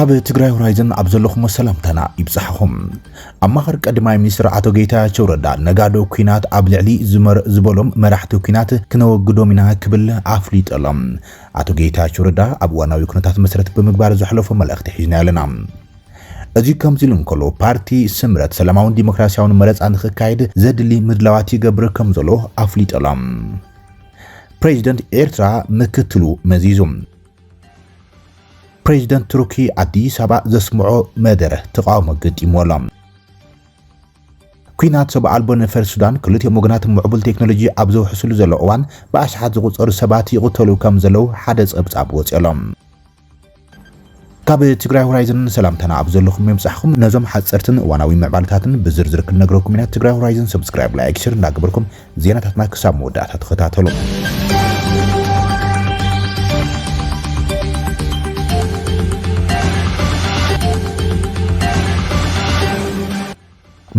ኣብ ትግራይ ሆራይዘን ኣብ ዘለኹም ሰላምታና ይብጻሕኹም። ኣማኻሪ ቀዳማይ ሚኒስትር ኣቶ ጌታቸው ረዳ ነጋዶ ኲናት ኣብ ልዕሊ ዝመር-፣ ዝበሎም መራሕቲ ኲናት ክነወግዶም ኢና ክብል ኣፍሊጠሎም። ኣቶ ጌታቸው ረዳ ኣብ እዋናዊ ኩነታት መሰረት ብምግባር ዘሕለፎ መልእኽቲ ሒዝና ኣለና። እዚ ከምዚ ኢሉ እንከሎ፣ ፓርቲ ስምረት ሰላማውን ዲሞክራሲያውን መረጻ ንክካየድ ዘድሊ ምድላዋት ይገብር ከም ዘሎ ኣፍሊጠሎም። ፕሬዚደንት ኤርትራ ምክትሉ መዚዙ። ፕሬዚደንት ቱርኪ ኣዲስ ኣበባ ዘስምዖ መደረ ተቃውሞ ገጢምዎ ኣሎ። ኲናት ሰብ ኣልቦ ነፈር ሱዳን ክልቲኦም ወገናት ምዕቡል ቴክኖሎጂ ኣብ ዘውሕስሉ ዘሎ እዋን ብኣሽሓት ዝቑጸሩ ሰባት ይቕተሉ ከም ዘለዉ ሓደ ጸብጻብ ወጺኡ ኣሎ። ካብ ትግራይ ሆራይዘን ሰላምታና ኣብ ዘለኹም የምጻሕኩም። ነዞም ሓጸርትን እዋናዊ ምዕባለታትን ብዝርዝር ክንነግረኩም ኢና። ትግራይ ሆራይዘን ሰብስክራይብ፣ ላይክ፣ ሸር እንዳገበርኩም ዜናታትና ክሳብ መወዳእታ ተኸታተሉ።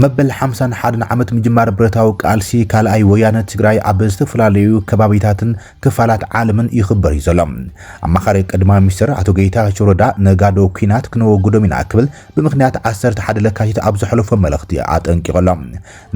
መበል ሓምሳን ሓደን ዓመት ምጅማር ብረታዊ ቃልሲ ካልኣይ ወያነ ትግራይ ኣብ ዝተፈላለዩ ከባቢታትን ክፋላት ዓለምን ይኽበር እዩ ዘሎ። ኣማኻሪ ቀዳማይ ሚኒስትር ኣቶ ጌታቸው ረዳ ነጋዶ ኲናት ክነወግዶም ኢና ክብል ብምኽንያት ዓሰርተ ሓደ ለካቲት ኣብ ዘሕለፎ መልእኽቲ ኣጠንቂቑ ኣሎ።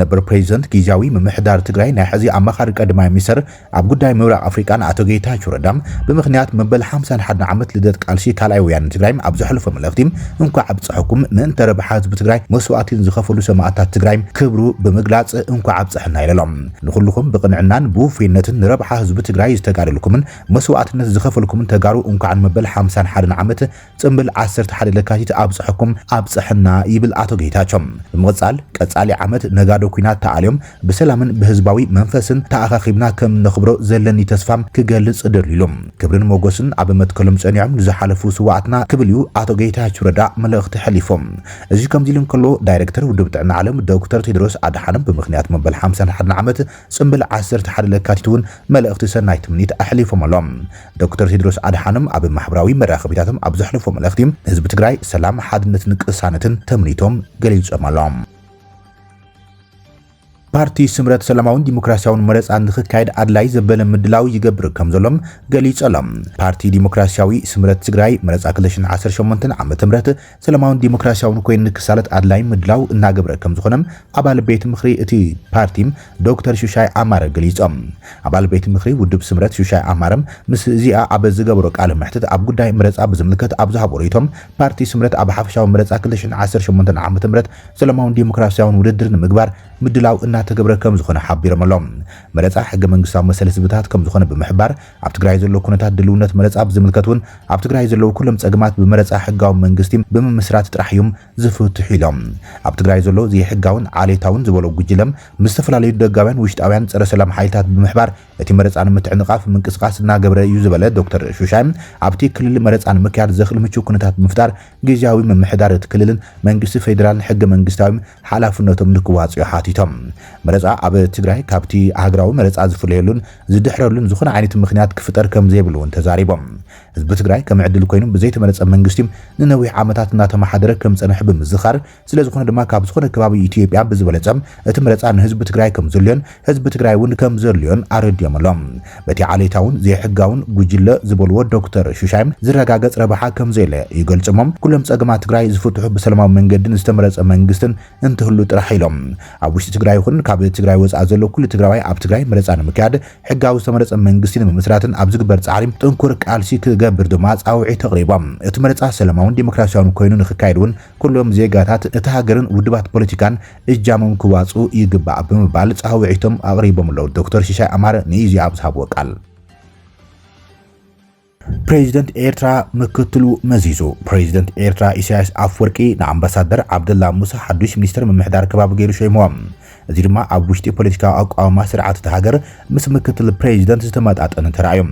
ነበር ፕሬዚደንት ግዝያዊ ምምሕዳር ትግራይ ናይ ሕዚ ኣማኻሪ ቀዳማይ ሚኒስትር ኣብ ጉዳይ ምብራቕ ኣፍሪቃን ኣቶ ጌታቸው ረዳ ብምኽንያት መበል ሓምሳን ሓደን ዓመት ልደት ቃልሲ ካልኣይ ወያነ ትግራይ ኣብ ዘሕለፎ መልእኽቲ፣ እንኳዕ ኣብፀሐኩም፣ ምእንተ ረብሓ ህዝቢ ትግራይ መስዋእቲ ዝኸፈሉ ሰማእታት ትግራይ ክብሩ ብምግላፅ እንኳዕ ኣብፀሐና ኢለሎም። ንኹልኹም ብቕንዕናን ብውፉይነትን ንረብሓ ህዝቢ ትግራይ ዝተጋደልኩምን መስዋእትነት ዝኸፈልኩምን ተጋሩ እንኳዕ ንመበል ሓምሳን ሓደን ዓመት ጽምብል ዓሰርተ ሓደ ለካቲት ኣብፀሐኩም ኣብፀሐና ይብል ኣቶ ጌታቸው። ብምቕፃል ቀፃሊ ዓመት ነጋዶ ኲናት ተኣልዮም ብሰላምን ብህዝባዊ መንፈስን ተኣኻኺብና ከም ነኽብሮ ዘለኒ ተስፋ ክገልጽ እደሊ ኢሉ። ክብርን ሞገስን ኣብ መትከሎም ጸኒዖም ንዝሓለፉ ስዋኣትና ክብል እዩ ኣቶ ጌታቸው ረዳ መልእኽቲ ሓሊፎም። እዚ ከምዚ ኢሉ እንከሎ ዳይሬክተር ውድብ ጥዕና ዓለም ዶክተር ቴድሮስ ኣድሓኖም ብምኽንያት መበል ሓምሳን ሓደን ዓመት ጽምብል ዓሰርተ ሓደ ለካቲት እውን መልእኽቲ ሰናይ ትምኒት ኣሕሊፎም ኣሎም። ዶክተር ቴድሮስ ኣድሓኖም ኣብ ማሕበራዊ መራኸቢታቶም ኣብ ዘሕለፎ መልእኽቲ ህዝቢ ትግራይ ሰላም፣ ሓድነትን ቅሳነትን ተምኒቶም ገሊጾም ኣሎም። ፓርቲ ስምረት ሰላማውን ዲሞክራሲያውን መረፃ ንክካየድ ኣድላይ ዘበለ ምድላው ይገብር ከም ዘሎም ገሊጸሎም። ፓርቲ ዲሞክራሲያዊ ስምረት ትግራይ መረፃ ክልተ ሽሕን ዓሰርተ ሸሞንተን ዓመተ ምህረት ሰላማውን ዲሞክራሲያውን ኮይኑ ንክሳለጥ ኣድላይ ምድላው እናገብረ ከም ዝኾነ ኣባል ቤት ምኽሪ እቲ ፓርቲ ዶክተር ሹሻይ ኣማረ ገሊጾም። ኣባል ቤት ምኽሪ ውድብ ስምረት ሹሻይ ኣማረ ምስ እዚኣ ኣብ ዝገበሮ ቃለ መሕትት ኣብ ጉዳይ መረፃ ብዝምልከት ኣብ ዝሃቦ ርእይቶ ፓርቲ ስምረት ኣብ ሓፈሻዊ መረፃ ክልተ ሽሕን ዓሰርተ ሸሞንተን ዓመተ ምህረት ሰላማውን ዲሞክራሲያውን ውድድር ንምግባር ምድላው እናተገብረ ከም ዝኾነ ሓቢሮም ኣለዉ። መረፃ ሕገ መንግስታዊ መሰል ህዝብታት ከም ዝኾነ ብምሕባር፣ ኣብ ትግራይ ዘሎ ኩነታት ድልውነት መረፃ ብዝምልከት እውን ኣብ ትግራይ ዘለዉ ኩሎም ፀገማት ብመረፃ ሕጋዊ መንግስቲ ብምምስራት ጥራሕ እዮም ዝፍትሑ ኢሎም። ኣብ ትግራይ ዘሎ ዘይሕጋውን ዓሌታውን ዝበሎ ጉጅለ ምስ ዝተፈላለዩ ደጋውያን ውሽጣውያን ፀረ ሰላም ሓይልታት ብምሕባር እቲ መረፃ ንምትዕንቓፍ ምንቅስቓስ እናገበረ እዩ ዝበለ ዶክተር ሹሻይ፣ ኣብቲ ክልል መረፃ ንምክያድ ዘኽእል ምቹው ኩነታት ብምፍጣር ግዝያዊ ምምሕዳር እቲ ክልልን መንግስቲ ፌዴራልን ሕገ መንግስታዊ ሓላፍነቶም ንክዋፅኡ ሓቲቶም። መረፃ ኣብ ትግራይ ካብቲ ሃገራዊ መረፃ ዝፍለየሉን ዝድሕረሉን ዝኾነ ዓይነት ምኽንያት ክፍጠር ከም ዘይብሉ እውን ተዛሪቦም። ህዝቢ ትግራይ ከም ዕድል ኮይኑ ብዘይተመረፀ መንግስቲ ንነዊሕ ዓመታት እናተመሓደረ ከም ፀንሐ ብምዝኻር፣ ስለ ዝኾነ ድማ ካብ ዝኾነ ከባቢ ኢትዮጵያ ብዝበለፀ እቲ መረፃ ንህዝቢ ትግራይ ከም ዘድልዮን ህዝቢ ትግራይ እውን ከም ዘድልዮን ኣረዲኦም ኣሎም። በቲ ዓሌታውን ዘይሕጋውን ጉጅለ ዝበልዎ ዶክተር ሹሻይ ዝረጋገፅ ረብሓ ከም ዘየለ ይገልፁ እሞ፣ ኩሎም ፀገማት ትግራይ ዝፍትሑ ብሰላማዊ መንገድን ዝተመረፀ መንግስትን እንትህሉ ጥራሕ ኢሎም። ኣብ ውሽጢ ትግራይ ይኹን ካብ ትግራይ ወፃኢ ዘሎ ኩሉ ትግራዋይ ኣብ ትግራይ መረፃ ንምክያድ ሕጋዊ ዝተመረፀ መንግስቲ ንምምስራትን ኣብ ዝግበር ፃዕሪ ጥንኩር ቃልሲ ክገብር ድማ ፃውዒት ኣቕሪቦም። እቲ መረፃ ሰላማውን ዲሞክራሲያውን ኮይኑ ንክካየድ እውን ኩሎም ዜጋታት እቲ ሃገርን ውድባት ፖለቲካን እጃሞም ክዋፅኡ ይግባእ ብምባል ፃውዒቶም ኣቕሪቦም ኣለዉ። ዶክተር ሽሻይ ኣማረ ንኢዜኣ ኣብ ዝሃብዎ ቃል፣ ፕሬዚደንት ኤርትራ ምክትሉ መዚዙ። ፕሬዚደንት ኤርትራ ኢሳያስ ኣፍወርቂ ንኣምባሳደር ዓብደላ ሙሳ ሓዱሽ ሚኒስተር ምምሕዳር ከባቢ ገይሩ ሸይምዎ። እዚ ድማ ኣብ ውሽጢ ፖለቲካዊ ኣቋውማ ስርዓት እታ ሃገር ምስ ምክትል ፕሬዚደንት ዝተመጣጠነ ተራእዩ።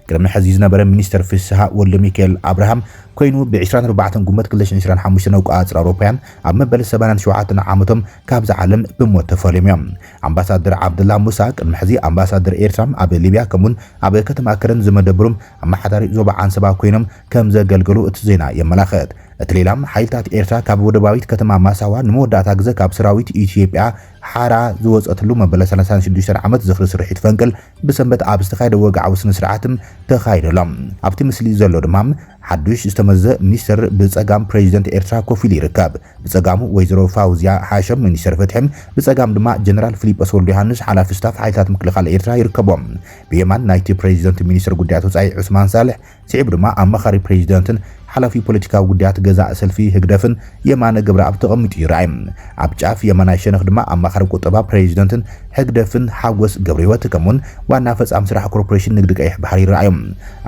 ቅድሚ ሕዚ ዝነበረ ሚኒስተር ፍስሃ ወልደ ሚካኤል ኣብርሃም ኮይኑ፣ ብ ዕስራን ኣርባዕተን ጉንበት ክልተ ሽሕን ዕስራን ሓሙሽተን ኣቆጻጽራ ኣውሮፓውያን ኣብ መበል ሰማንያን ሸውዓተን ዓመቶም ካብዛ ዓለም ብሞት ተፈልዮም እዮም። ኣምባሳደር ዓብደላ ሙሳ ቅድሚ ሕዚ ኣምባሳደር ኤርትራ ኣብ ሊብያ ከምኡውን ኣብ ከተማ ከረን ዝመደብሩ ኣመሓዳሪ ዞባ ዓንሰባ ኮይኖም ከም ዘገልገሉ እቲ ዜና የመላኽት። እቲ ሌላ ሓይልታት ኤርትራ ካብ ወደባዊት ከተማ ማሳዋ ንመወዳእታ ግዘ ካብ ሰራዊት ኢትዮጵያ ሓራ ዝወፀትሉ መበል ሰላሳን ሽዱሽተን ዓመት ዝኽሪ ስርሒት ፈንቅል ብሰንበት ኣብ ዝተኻየደ ወግዓዊ ስነ ስርዓት ተኻይዱ ኣሎ። ኣብቲ ምስሊ ዘሎ ድማ ሓዱሽ ዝተመዘ ሚኒስተር ብጸጋም ፕሬዚደንት ኤርትራ ኮፍ ኢሉ ይርከብ። ብጸጋሙ ወይዘሮ ፋውዝያ ሓሸም ሚኒስተር ፍትሒ፣ ብጸጋም ድማ ጀነራል ፊሊጶስ ወልደ ዮሃንስ ሓላፊ ስታፍ ሓይልታት ምክልኻል ኤርትራ ይርከቦም። ብየማን ናይቲ ፕሬዚደንት ሚኒስተር ጉዳያት ወጻኢ ዑስማን ሳልሕ፣ ስዒቡ ድማ ኣማኻሪ ፕሬዚደንትን ሓላፊ ፖለቲካዊ ጉዳያት ገዛእ ሰልፊ ህግደፍን የማነ ገብረኣብ ተቐሚጡ ይረኣይ። ኣብ ጫፍ የማናይ ሸነኽ ድማ ኣማኻሪ ቁጠባ ፕሬዚደንትን ህግደፍን ሓጎስ ገብረህይወት፣ ከምኡውን ዋና ፈጻሚ ስራሕ ኮርፖሬሽን ንግዲ ቀይሕ ባሕሪ ይረኣዮም።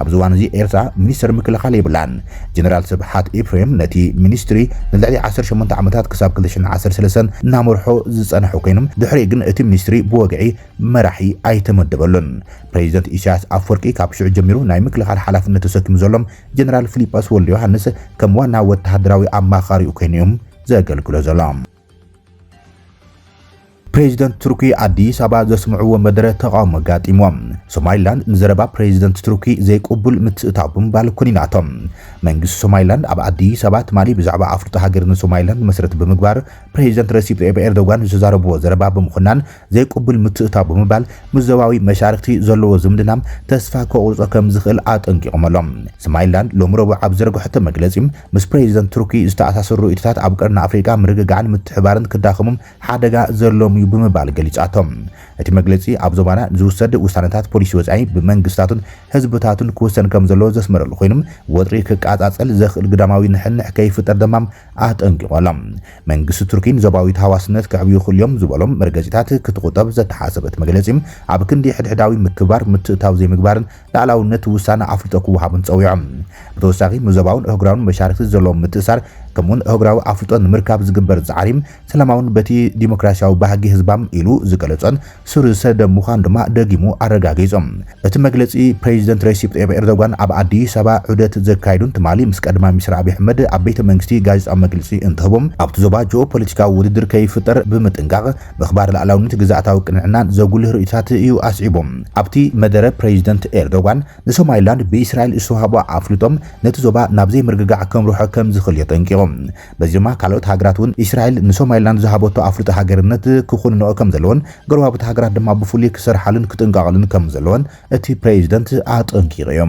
ኣብዚ እዋን እዚ ኤርትራ ሚኒስተር ምክልኻል የብላን። ጀነራል ስብሓት ኤፍሬም ነቲ ሚኒስትሪ ንልዕሊ ዓሰርተ ሸሞንተ ዓመታት ክሳብ ክልተ ሽሕን ዓሰርተ ሰለስተን እናመርሖ ዝጸንሐ ኮይኖም፣ ድሕሪኡ ግን እቲ ሚኒስትሪ ብወግዒ መራሒ ኣይተመደበሉን። ፕሬዚደንት ኢሳያስ ኣፈወርቂ ካብ ሽዑ ጀሚሩ ናይ ምክልኻል ሓላፍነት ተሰኪሙ ዘሎ ጀነራል ፊሊጶስ ወልደ ዮሃንስ ከም ዋና ወተሃደራዊ ኣማኻሪኡ ኮይኑ እዮም ዘገልግሎ ዘሎ። ፕሬዚደንት ቱርኪ ኣዲስ ኣበባ ዘስምዕዎ መደረ ተቃውሞ ኣጋጢምዎም። ሶማሊላንድ ንዘረባ ፕሬዚደንት ቱርኪ ዘይቅቡል ምትእታው ብምባል ኮኒናቶም። መንግስቲ ሶማሊላንድ ኣብ ኣዲስ ኣበባ ትማሊ ብዛዕባ ኣፍልጦ ሃገርን ሶማሊላንድ መሰረት ብምግባር ፕሬዚደንት ረሲፕ ጠይብ ኤርዶጋን ዝተዛረብዎ ዘረባ ብምኹናን ዘይቅቡል ምትእታው ብምባል ምስ ዞባዊ መሻርክቲ ዘለዎ ዝምድና ተስፋ ከቑርጾ ከም ዝኽእል ኣጠንቂቖም ኣሎ። ሶማሊላንድ ሎሚ ረቡዕ ኣብ ዘርግሐቶ መግለጺ ምስ ፕሬዚደንት ቱርኪ ዝተኣሳሰሩ ርእይቶታት ኣብ ቀርኒ ኣፍሪቃ ምርግጋዕን ምትሕባርን ክዳኸሙ ሓደጋ ዘለዎም እዩ ብምባል ገሊጻቶም። እቲ መግለጺ ኣብ ዞባና ዝውሰድ ውሳነታት ፖሊሲ ወጻኢ ብመንግስታቱን ህዝብታቱን ክውሰን ከም ዘለዎ ዘስመረሉ ኮይኑ፣ ወጥሪ ክቃጻጸል ዘኽእል ግዳማዊ ንሕንሕ ከይፍጠር ድማ ኣጠንቂቑ ኣሎ። መንግስቲ ቱርኪ ንዞባዊ ተሃዋስነት ከዕብዩ ይኽእሉ እዮም ዝበሎም መርገጺታት ክትቑጠብ ዘተሓሰበ እቲ መግለጺ፣ ኣብ ክንዲ ሕድሕዳዊ ምክብባር፣ ምትእታው ዘይምግባርን ላዕላውነት ውሳነ ኣፍልጦ ክወሃቡን ጸዊዖም። ብተወሳኺ ምስ ዞባውን ኣህጉራውን መሻርክቲ ዘለዎም ምትእሳር ከምኡውን ኣህጉራዊ ኣፍልጦ ንምርካብ ዝግበር ጻዕሪ ሰላማውን በቲ ዲሞክራሲያዊ ባህጊ ህዝባም ኢሉ ዝገለጾን ስር ዝሰደደ ምዃኑ ድማ ደጊሙ ኣረጋጊጹ። እቲ መግለጺ ፕሬዚደንት ረሲፕ ጠይብ ኤርዶጋን ኣብ ኣዲስ ኣበባ ዑደት ዘካይዱን ትማሊ ምስ ቀዳማይ ሚኒስትር ኣብይ ኣሕመድ ኣብ ቤተ መንግስቲ ጋዜጣዊ መግለጺ እንትህቡ ኣብቲ ዞባ ጂኦፖለቲካዊ ውድድር ከይፍጠር ብምጥንቃቕ ምኽባር ሉዓላውነት ግዝኣታዊ ቅንዕናን ዘጉልህ ርእይቶታት እዩ ኣስዒቡ። ኣብቲ መደረ ፕሬዚደንት ኤርዶጋን ንሶማሊላንድ ብእስራኤል ዝተዋህቦ ኣፍልጦ ነቲ ዞባ ናብ ዘይምርግጋዕ ከምርሖ ከም ዝኽእል የጠንቂቑ። በዚ ድማ ካልኦት ሃገራት እውን እስራኤል ንሶማሊላንድ ዝሃበቶ ኣፍልጦ ሃገርነት ክኹንንኦ ከም ዘለዎን ጎረባብቲ ሃገራት ድማ ብፍሉይ ክሰርሓሉን ክጥንቀቓሉን ከም ዘለዎን እቲ ፕሬዚደንት ኣጠንቂቑ እዩ።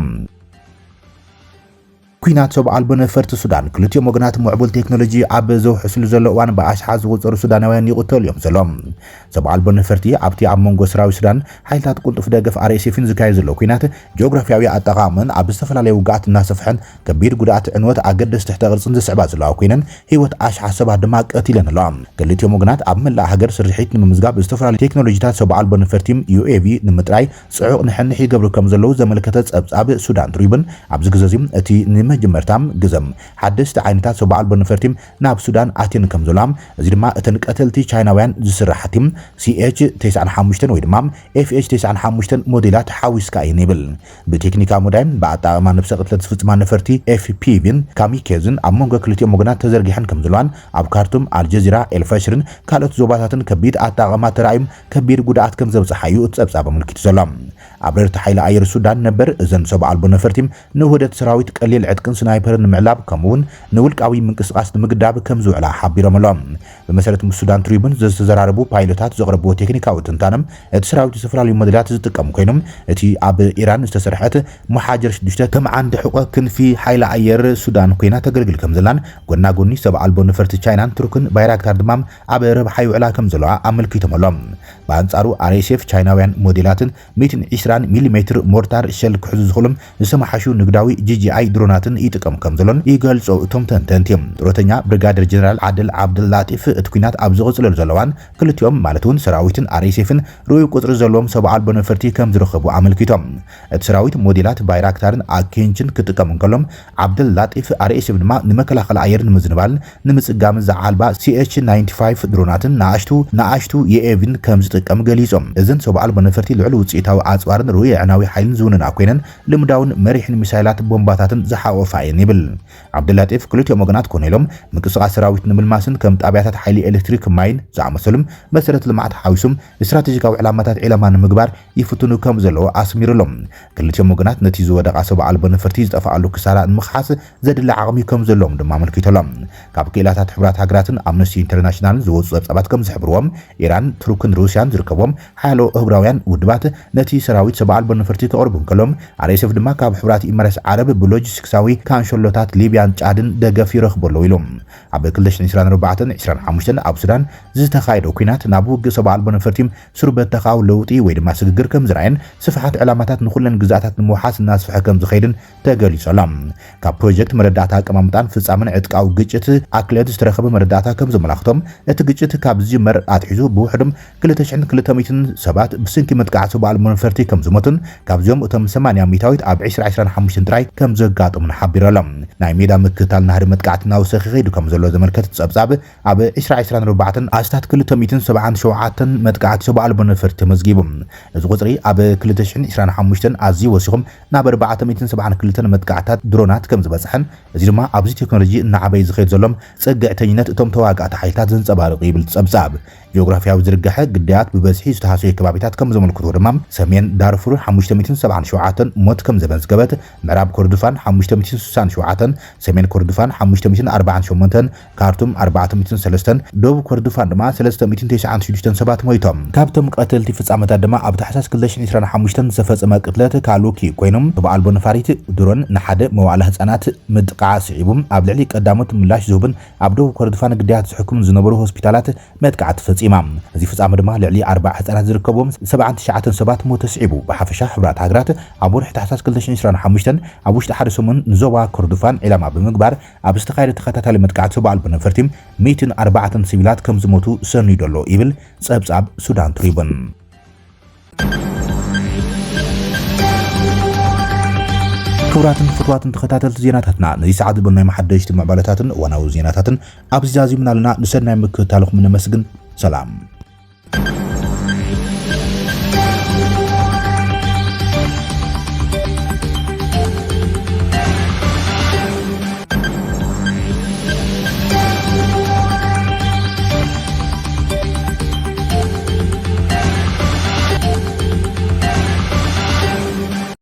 ኲናት ሰብ ኣልቦ ነፈርቲ ሱዳን፣ ክልቲኦም ወገናት ምዕቡል ቴክኖሎጂ ኣብ ዘውሕስሉ ዘሎ እዋን ብኣሽሓት ዝቑጸሩ ሱዳናውያን ይቕተሉ እዮም ዘለዉ። ሰብ ኣልቦ ነፈርቲ ኣብቲ ኣብ መንጎ ሰራዊት ሱዳን ሓይልታት ቅልጡፍ ደገፍ ኣር ኤስ ኤፍን ዝካየድ ዘሎ ኲናት ጂኦግራፊያዊ ኣጠቓቕመን ኣብ ዝተፈላለየ ውግኣት እናሰፍሐን ከቢድ ጉድኣት፣ ዕንወት፣ ኣገደስቲ ትሕተ ቅርጽን ዘስዕባ ዘለዋ ኮይነን ህይወት ኣሽሓት ሰባት ድማ ቀቲለን ኣለዋ። ክልቲኦም ወገናት ኣብ መላእ ሃገር ስርሒት ንምምዝጋብ ዝተፈላለዩ ቴክኖሎጂታት ሰብ ኣልቦ ነፈርቲ ዩ ኤ ቪ ንምጥራይ ጽዑቕ ንሕንሕ ይገብሩ ከም ዘለዉ ዘመልከተ ጸብጻብ ሱዳን ትሪቡን ኣብዚ ግዜ እዚ እቲ ንመጀመርታ ግዘ ሓደስቲ ዓይነታት ሰብ ኣልቦ ነፈርቲ ናብ ሱዳን ኣትየን ከም ዘለዋ፣ እዚ ድማ እተን ቀተልቲ ቻይናውያን ዝስራሓቲ ሲ ኤች ተስዓን ሓሙሽተን ወይ ድማ ኤፍ ኤች ተስዓን ሓሙሽተን ሞዴላት ሓዊስካ እየን ይብል። ብቴክኒካዊ መዳይ ብኣጠቓቕማ ነብሰ ቅትለት ዝፍጽማ ነፈርቲ ኤፍ ፒ ቪን ካሚኬዝን ኣብ መንጎ ክልቲኦም ወገናት ተዘርጊሐን ከም ዘለዋን ኣብ ካርቱም፣ ኣልጀዚራ፣ ኤልፈሽርን ካልኦት ዞባታትን ከቢድ ኣጠቓቕማ ተራእዩ ከቢድ ጉድኣት ከም ዘብጽሓ እዩ እቲ ጸብጻብ ኣመልኪቱ ዘሎ። ኣብረርቲ ሓይሊ ኣየር ሱዳን ነበር እዘን ሰብ ኣልቦ ነፈርቲ ንውህደት ሰራዊት ቀሊል ዕጥቅን ስናይፐርን ንምዕላብ ከምኡውን ንውልቃዊ ምንቅስቓስ ንምግዳብ ከም ዝውዕላ ሓቢሮም ኣለዉ። ብመሰረት ምስ ሱዳን ትሪቡን ዝተዘራረቡ ፓይሎታት ዘቕረብዎ ቴክኒካዊ ትንታነ፣ እቲ ሰራዊት ዝተፈላለዩ ሞዴላት ዝጥቀም ኮይኖም፣ እቲ ኣብ ኢራን ዝተሰርሐት መሓጀር ሽዱሽተ ከም ዓንዲ ሕቆ ክንፊ ሓይሊ ኣየር ሱዳን ኮይና ተገልግል ከም ዘላን፣ ጎና ጎኒ ሰብ ኣልቦ ነፈርቲ ቻይናን ቱርክን ባይራክታር ድማ ኣብ ረብሓ ይውዕላ ከም ዘለዋ ኣመልኪቶም ኣሎ። ብኣንጻሩ ኣር ኤስ ኤፍ ቻይናውያን ሞዴላትን ሚእትን ዕስራን ሚሊሜትር ሞርታር ሸል ክሕዙ ዝኽእሉ ዝተመሓሹ ንግዳዊ ጂ ጂ ኣይ ድሮናትን ይጥቀም ከም ዘሎን ይገልጹ እቶም ተንተንቲ። ጡረተኛ ብሪጋደር ጀነራል ዓድል ዓብደል ላጢፍ እቲ ኲናት ኣብ ዝቕጽለሉ ዘሎ እዋን ክልቲኦም ማለት እውን ሰራዊትን ኣር ኤስ ኤፍን ርኡይ ቁጽሪ ዘለዎም ሰብ ኣልቦ ነፈርቲ ከም ዝረኸቡ ኣመልኪቶም። እቲ ሰራዊት ሞዴላት ባይራክታርን ኣኬንችን ክጥቀም እንከሎም ዓብደል ላጢፍ ኣር ኤስ ኤፍ ድማ ንመከላኸሊ ኣየር ንምዝንባልን ንምጽጋምን ዝዓልባ ሲ ኤች ናይንቲ ፋይቭ ድሮናትን ንኣሽቱ ንኣሽቱ ዩ ኤ ቪን ከም ዝጥቀም ገሊጾም። እዘን ሰብ ኣልቦ ነፈርቲ ልዑል ውጽኢታዊ ኣጽዋር ሩይ ኣዕናዊ ሓይልን ዝውንና ኮይነን፣ ልምዳውን መሪሕን ሚሳይላት፣ ቦምባታትን ዝሓቆፋ እየን ይብል። ዓብዱላጢፍ ክልቲኦም ወገናት ኮነ ኢሎም ምንቅስቃስ ሰራዊት ንምልማስን ከም ጣብያታት ሓይሊ ኤሌክትሪክ፣ ማይን ዝኣመሰሉም መሰረት ልምዓት ሓዊሱም ስትራቴጂካዊ ዕላማታት ዒላማ ንምግባር ይፍትኑ ከም ዘለዉ ኣስሚሩሎም። ክልቲኦም ወገናት ነቲ ዝወደቓ ሰብ ኣልቦ ነፈርቲ ዝጠፍኣሉ ክሳራ ንምኽሓስ ዘድሊ ዓቕሚ ከም ዘለዎም ድማ ኣመልኪቶሎም። ካብ ክኢላታት ሕቡራት ሃገራትን ኣምነስቲ ኢንተርናሽናልን ዝወፁ ጸብጻባት ከም ዝሕብርዎም፣ ኢራን፣ ቱርክን ሩስያን ዝርከብዎም ሓያሎ ኣህጉራውያን ውድባት ነቲ ሰራዊት ሰብ ኣልቦ ነፈርቲ ከቕርቡ እንከሎም፣ ኣርኤስኤፍ ድማ ካብ ሕቡራት ኢማራት ዓረብ ብሎጂስቲክሳዊ ካንሸሎታት ሊብያን ጫድን ደገፍ ይረኽቦ ኣለዉ ኢሎም። ኣብ ክልተ ሽሕን ዕስራን ኣርባዕተን ዕስራን ሓሙሽተን ኣብ ሱዳን ዝተኻየደ ኲናት ናብ ውግእ ሰብ ኣልቦ ነፈርቲ ስሩበተኻዊ ለውጢ ወይ ድማ ስግግር ከም ዝረኣየን ስፍሓት ዕላማታት ንኹለን ግዛኣታት ንምውሓስ እናስፍሐ ከም ዝኸይድን ተገሊጹ ኣሎ። ካብ ፕሮጀክት መረዳእታ ኣቀማምጣን ፍጻመን ዕጥቃዊ ግጭት ኣክለድ ዝተረኸበ መረዳእታ ከም ዘመላኽቶም፣ እቲ ግጭት ካብ ዝጅመር ኣትሒዙ ብውሕዶም ክልተ ሽሕን ክልተ ሚእትን ሰባት ብስንኪ መጥቃዕቲ ሰብ ኣልቦ ነፈርቲ ከም ዝሞቱን ካብዚኦም እቶም ሰማንያ ሚእታዊት ኣብ ዕስራ ዕስራን ሓሙሽተን ጥራይ ከም ዘጋጠሙን ሓቢሩ ኣሎ። ናይ ሜዳ ምክትታል ናህሪ መጥቃዕቲ እናወሰኸ ይኸይዱ ከም ዘሎ ዘመልከተ ጸብጻብ፣ ኣብ ዕስራ ዕስራን ኣርባዕተን ኣስታት ክልተ ሚእትን ሰብዓን ሸውዓተን መጥቃዕቲ ሰብ ኣልቦ ነፈርቲ ተመዝጊቡ። እዚ ቁጽሪ ኣብ ክልተ ሽሕን ዕስራን ሓሙሽተን ኣዝዩ ወሲኹም ናብ ኣርባዕተ ሚእትን ሰብዓን ክልተን መጥቃዕታት ድሮናት ከም ዝበጽሐን፣ እዚ ድማ ኣብዚ ቴክኖሎጂ እናዓበየ ዝኸይድ ዘሎም ጽግዕተኝነት እቶም ተዋጋእቲ ሓይልታት ዘንጸባርቕ ይብል ጸብጻብ። ጂኦግራፊያዊ ዝርግሐ ግዳያት ብበዝሒ ዝተሃሰዩ ከባቢታት ከም ዘመልክቶ ድማ፣ ሰሜን ዳርፉር ሓሙሽተ ሚእትን ሰብዓን ሸውዓተን ሞት ከም ዘመዝገበት፣ ምዕራብ ኮርዶፋን ሓሙሽተ ሚእትን ስሳን ሸውዓተን፣ ሰሜን ኮርዶፋን ሓሙሽተ ሚእትን ኣርባዓን ሸሞንተን፣ ካርቱም ኣርባዕተ ሚእትን ሰለስተን፣ ደቡብ ኮርዶፋን ድማ ሰለስተ ሚእትን ተስዓን ሽዱሽተን ሰባት ሞይቶም። ካብቶም ቀተልቲ ፍጻመታት ድማ ኣብ ታሕሳስ ክልተ ሽሕን ዕስራን ሓሙሽተን ዝተፈጸመ ቅትለት ካሉኪ ኮይኖም፣ ብኣልቦ ነፋሪት ድሮን ንሓደ መዋእለ ህጻናት ምጥቃዓ ስዒቡ፣ ኣብ ልዕሊ ቀዳሞት ምላሽ ዝህቡን ኣብ ደቡብ ኮርዶፋን ግዳያት ዝሕክሙን ዝነበሩ ሆስፒታላት መጥቃዕቲ ፈጺማ። እዚ ፍጻመ ድማ ልዕሊ ኣርባዓ ህጻናት ዝርከብዎም ሰብዓን ትሽዓተን ሰባት ሞት ኣስዒቡ። ብሓፈሻ፣ ሕቡራት ሃገራት ኣብ ወርሒ ታሕሳስ ክልተ ሽሕን ዕስራን ሓሙሽተን ኣብ ውሽጢ ሓደ ሰሙን ንዞባ ኮርዶፋን ዒላማ ብምግባር ኣብ ዝተኻየደ ተኸታታሊ መጥቃዕቲ ሰብ ኣልቦ ነፈርቲ ሚእትን ኣርባዕተን ሲቪላት ከም ዝሞቱ ሰኒዱ ኣሎ ይብል ጸብጻብ ሱዳን ትሪቡን። ክቡራትን ፍቱዋትን ተኸታተልቲ ዜናታትና፣ ነዚ ሰዓት ዝበልናዮም ሓደሽቲ ምዕባለታትን እዋናዊ ዜናታትን ኣብዚ ዛዚምና ኣለና። ንሰናይ ምክትታልኹም ነመስግን። ሰላም።